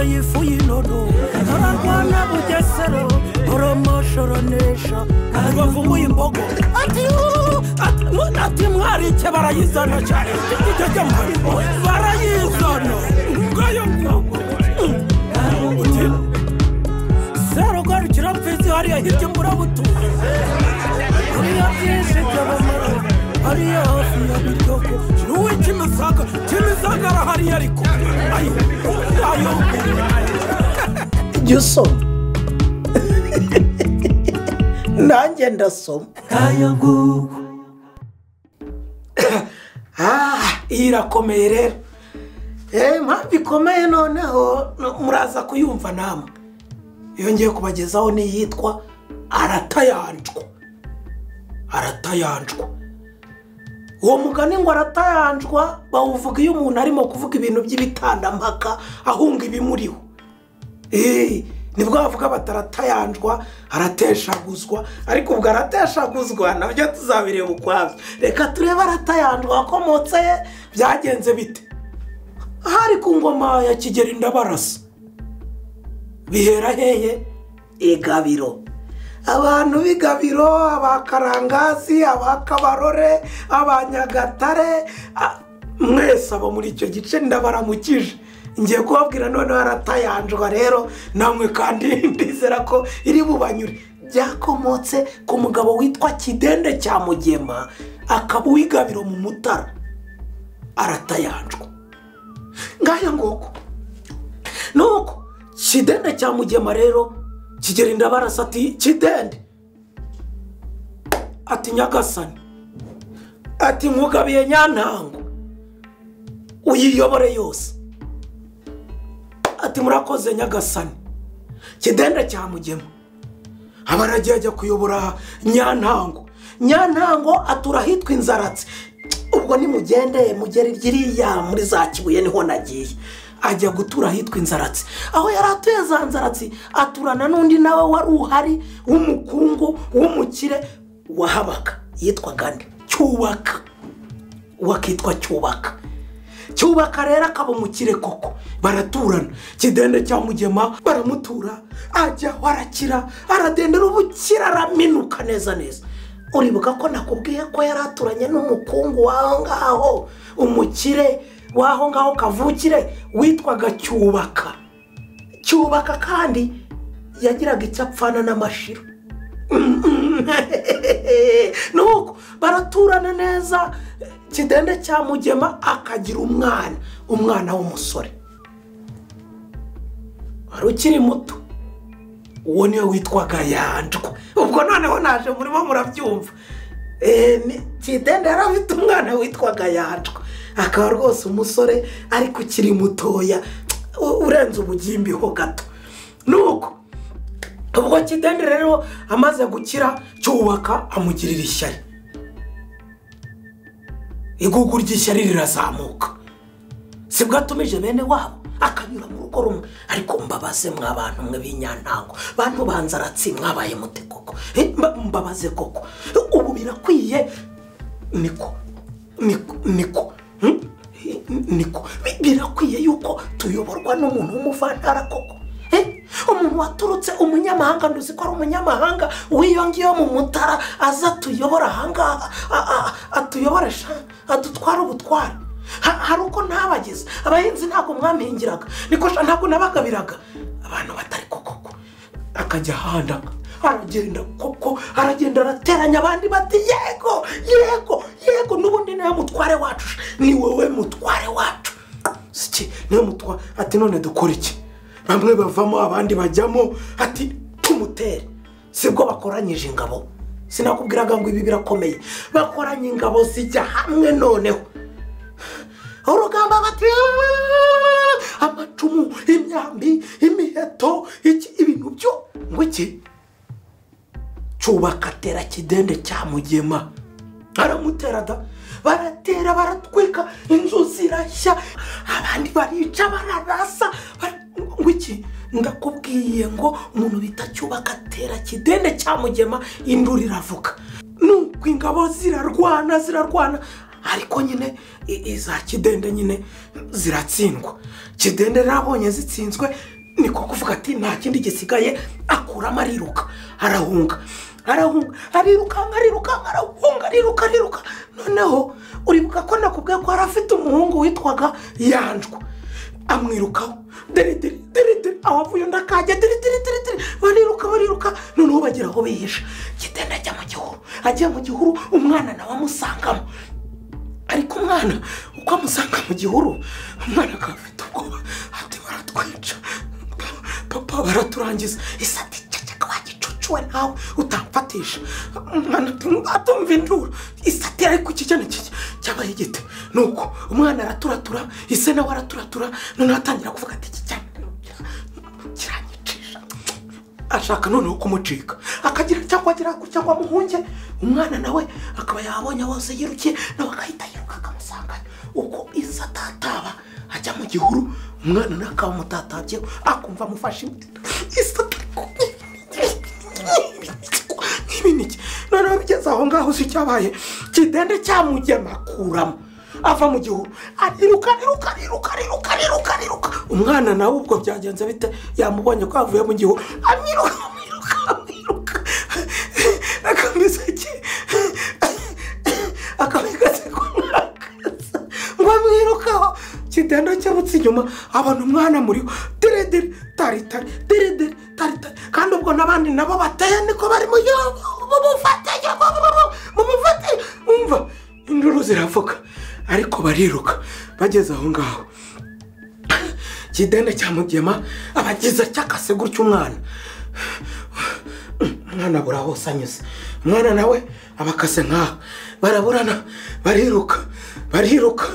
Yanyweye ifu y'inono, ararwana Bugesera, oromoshoronesha bavumuye imbogo. Ati ati mwarike barayizana cyane, barayizana ngayo nguko. Serugarukira mfizi hariya hirya mburabutu, hariya byinshi by'abamara, hariya hafi ya Biryogo, n'uwe Kimisaga, Kimisagara hariya ariko ayo ayo. Jya usoma nanjye ndasoma. Ngayo nguko. Iyi irakomeye rero. Impamvu ikomeye noneho muraza kuyumva namwe. Iyo ngiye kubagezaho n'iyitwa aratayanjwa. Aratayanjwa. Uwo mugani ngo aratayanjwa bawuvuga iyo umuntu arimo kuvuga ibintu by'ibitandamaka ahunga ibimuriho. Nibwo bavuga bataratayanjwa, arateshaguzwa, ariko ubwo arateshaguzwa nabyo tuzabireba ukwabyo. Reka turebe aratayanjwa akomotse byagenze bite. Hari ku ngoma ya Kigeli Ndabarasa. Bihera hehe? Igabiro. Abantu b'Igabiro, abakarangazi, abakabarore, abanyagatare, mwese abo muri icyo gice ndabaramukije. Ngiye kubabwira noneho aratayanjwa rero, namwe kandi ndizera ko iri bubanyure. Byakomotse ku mugabo witwa Kidende cya Mugema, akaba uw'Igabiro mu Mutara. Aratayanjwa. Ngayo nguko. Nuko Kidende cya Mugema rero, Kigeli Ndabarasa ati Kidende, ati nyagasani, ati nkugabiye Nyantango uyiyobore yose. Ati murakoze nyagasani. Kidende cya Mugema abaragiye ajya kuyobora Nyantango. Nyantango atura ahitwa Inzaratsi. Ubwo nimugende mugere iriya muri za Kibuye niho nagiye. Ajya gutura ahitwa Inzaratsi. Aho yari atuye za Nzaratsi aturana n'undi nawe wari uhari w'umukungu w'umukire wahabaga, yitwaga nde? Cyubaka. Wakitwa Cyubaka. Cyubaka rero akaba umukire koko, baraturana. Kidende cya Mugema baramutura, ajya arakira, aradendera ubukira, araminuka neza neza. Uribuka ko nakubwiye ko yari aturanye n'umukungu w'aho ngaho, umukire w'aho ngaho kavukire witwaga Cyubaka. Cyubaka kandi yagiraga icyo apfana n'amashiro. Nuko baraturana neza. Kidende cya Mugema akagira umwana, umwana w'umusore wari ukiri muto. Uwo niwe witwaga Yanjwa. Ubwo noneho naje murimo murabyumva. Kidende yari afite umwana witwaga Yanjwa, akaba rwose umusore ariko ukiri mutoya, urenze ubugimbi ho gato. Nuko ubwo Kidende rero amaze gukira, Cyubaka amugirira ishyari. Igugu ry'ishyari rirazamuka. Sibwo atumije bene wabo akanyura mu rugo rumwe. Ariko mbabaze mwa bantu mwe b'Inyantango, bantu banzaratsi mwabaye mute koko? Mbabaze koko, ubu birakwiye? Niko niko niko niko birakwiye yuko tuyoborwa n'umuntu w'umuvantara koko? Umuntu waturutse umunyamahanga, nduzi ko ari umunyamahanga w'iyo ngiyo mu Mutara, aza atuyobora ahangaha, atuyoboresha, adutwara ubutware. Hari uko ntabagize abahinzi, ntabwo mwampingiraga, niko ntabwo nabagabiraga. Abantu batari koko. Akajya ahanda aragenda koko, aragenda arateranya abandi bati yego yego yego, n'ubundi niwe mutware wacu, ni wowe mutware wacu. Siki niwe mutware. Ati none dukora iki? Bamwe bavamo abandi bajyamo, ati tumutere. Sibwo bakoranyije ingabo. Sinakubwiraga ngo ibi birakomeye. Bakoranye ingabo zijya hamwe noneho. Urugamba bati amacumu, imyambi, imiheto, iki ibintu byo ngo iki. Cyubaka atera Kidende cya Mugema, aramutera da, baratera baratwika, inzu zirashya, abandi barica bararasa. Ngo iki? Ndakubwiye ngo umuntu bita Cyubaka atera Kidende cya Mugema, induru iravuga. Nuko ingabo zirarwana zirarwana, Ariko nyine iza Kidende nyine ziratsindwa. Kidende nabonye zitsinzwe niko kuvuga ati nta kindi gisigaye, akuramo ariruka, arahunga, arahunga, ariruka, ariruka, arahunga, ariruka, ariruka. Noneho uribuka ko nakubwiye ko yari afite umuhungu witwaga Yanjwa, amwirukaho deri deri deri deri, aho avuye undi akajya deri deri deri deri, bariruka bariruka, noneho bagera aho bihisha. Kidende ajya mu gihuru, agiye mu gihuru umwana nawe amusangamo. Ariko umwana uko amusanga mu gihuru, umwana akaba afite ubwoba, ati baratwica papa, baraturangiza. Isati ceceka wa gicucu we, nawe utamfatisha. Umwana atumva induru, isati ariko iki cyane cyabaye igite. Nuko umwana araturatura, ise nawe araturatura, noneho atangira kuvuga ati iki cyane kiranyicisha. Ashaka noneho kumucika, akagira cyangwa agira cyangwa amuhunge. Umwana nawe akaba yabonye hose yirukiye, nawe akahita yiruka akamusanganya. Uko isa atataba ajya mu gihuru, umwana nawe akaba amutatabyeho, akumva amufashe isata nk'ibiniki. Noneho bigeze aho ngaho si cyabaye, Kidende cyamugema akuramo, ava mu gihuru ariruka ariruka ariruka ariruka ariruka ariruka. Umwana nawe ubwo byagenze bite, yamubonye ko avuye mu gihuru, amwiruka amwiruka amwiruka, akamiseke akamikaze kumwakaza ngo amwirukaho. Kidende cyabutse inyuma abona umwana muri dere dere tari tari dere dere tari tari, kandi ubwo n'abandi nabo bateye niko bari mu mumufate mumufate. Umva induru ziravuga, ariko bariruka. Bageze aho ngaho Kidende cyamugema abagize cyakase gutyo umwana, umwana abura hose anyuze. Umwana nawe abakase nkaho, baraburana, bariruka bariruka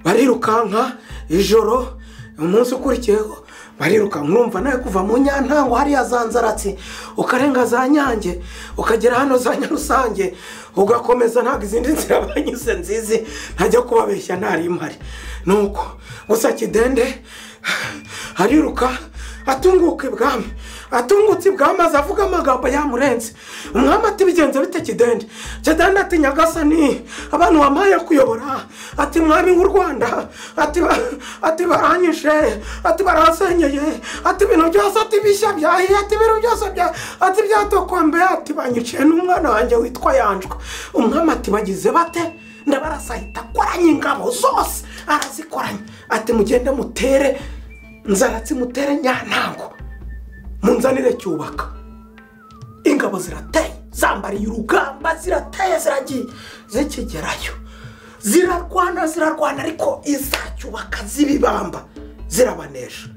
barirukanka. Ijoro umunsi ukurikiyeho bariruka. Mwumva nawe kuva mu Nyantango hariya za Nzaratsi, ukarenga za Nyange, ukagera hano za Nyarusange, ugakomeza, ntabwo izindi nzira banyuze nzizi, ntajya kubabeshya ntari mpari. Nuko gusa Kidende ariruka atunguka ibwami, atungutse ibwami aza avuga amagambo yamurenze. Umwami ati bigenze bite Kidende? Kidende ati nyagasani, abantu wampaye kuyobora, ati mwami w'u Rwanda, ati baranyishe, ati barasenyeye, ati ibintu byose, ati bishya byahiye, ati ibintu byose ati byatokombe, ati banyiciye n'umwana wanjye witwa Yanjwa. Umwami ati bagize bate? Ndabarasa ahita akoranya ingabo zose, arazikoranya, ati mugende mutere Nzaratsi, mutere Nyantango, munzanire Cyubaka. Ingabo zirateye, zambariye urugamba, zirateye, ziragiye, zikigerayo zirarwana zirarwana, ariko izacyubaka zibibamba zirabanesha.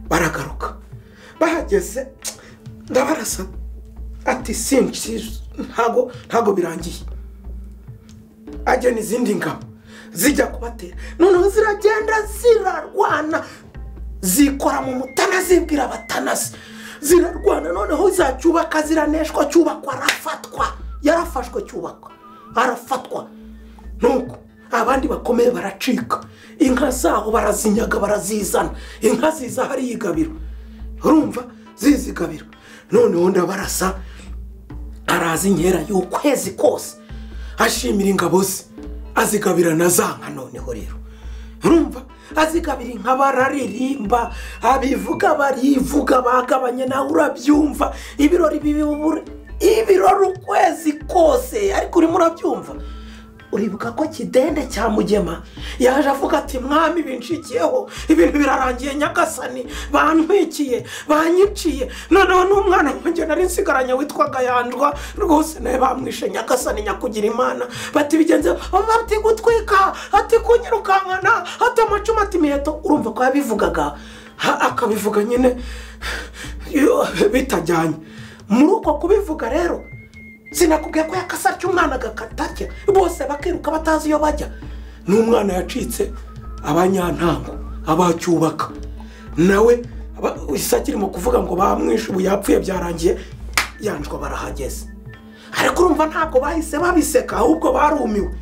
Baragaruka, bahageze ndabarasa ati sinci ntago birangiye. Agena izindi ngabo zijya kubatera, noneho ziragenda zirarwana, zikora mu mutana, zibwira abatanasi, zirarwana. Noneho zacyubaka ziraneshwa, Cyubakwa arafatwa, yarafashwe Cyubakwa arafatwa. Nuko abandi bakomeye baracika, inka zabo barazinyaga barazizana, inka ziza hari igabiro, urumva zizigabiro. Noneho ndabarasa araza inkera y'ukwezi kose, ashimira ingabo ze, azigabira na za nka. Noneho rero urumva azigabira inka, bararirimba, abivuga barivuga, bagabanye nawe urabyumva, ibirori bibibure, ibirori ukwezi kose. Ariko urimo urabyumva, uribuka ko Kidende cya Mugema yaje avuga ati mwami binshikiyeho, ibintu birarangiye nyagasani, bantwikiye, banyiciye, noneho n'umwana wanjye nari nsigaranye witwaga Yanjwa rwose nawe bamwishe nyagasani nyakugira Imana. Bati bigenze bati gutwika, ati kunyirukankana, ati amacumu, ati imiheto. Urumva ko yabivugaga, akabivuga nyine bitajyanye. Muri uko kubivuga rero, sinakubwiye ko yakasa cy'umwana agakata bose bakiruka batazi iyo bajya. N'umwana yacitse abanyantango abacyubaka, nawe isakiri mu kuvuga ngo bamwishe ubu yapfuye byarangiye, Yanjwa barahageze. Ariko urumva ntabwo bahise babiseka, ahubwo barumiwe,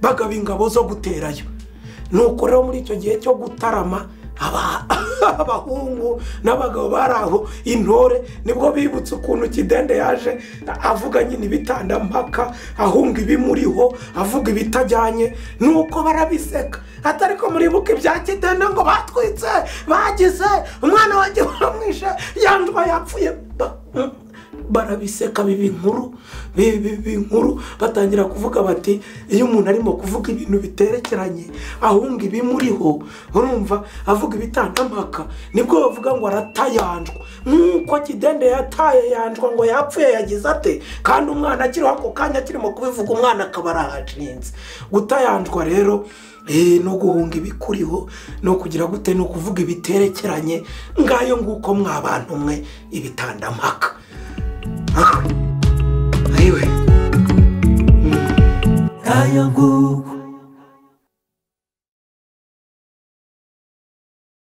bagaba ingabo zo guterayo. Nuko rero muri icyo gihe cyo gutarama Abahungu n'abagabo bari aho intore nibwo bibutse ukuntu Kidende yaje avuga nyine ibitandampaka, ahunga ibimuriho, avuga ibitajyanye, nuko barabiseka. Atari ko muribuka ibya Kidende ngo batwitse, bagize umwana wanjye baramwishe, yanjwa yapfuye. Barabiseka biba inkuru, biba inkuru. Batangira kuvuga bati iyo umuntu arimo kuvuga ibintu biterekeranye, ahunga ibimuriho, urumva avuga ibitandampaka, nibwo bavuga ngo aratayanjwa. Nk'uko Kidende yataye yanjwa ngo yapfuye yagize ate, kandi umwana akiriho ako kanya akirimo kubivuga, umwana akaba arahashinze. Gutayanjwa rero no guhunga ibikuriho, no kugira gute, no kuvuga ibiterekeranye. Ngayo nguko mwa bantu mwe ibitandampaka. Ayiwe. Ngayo nguko.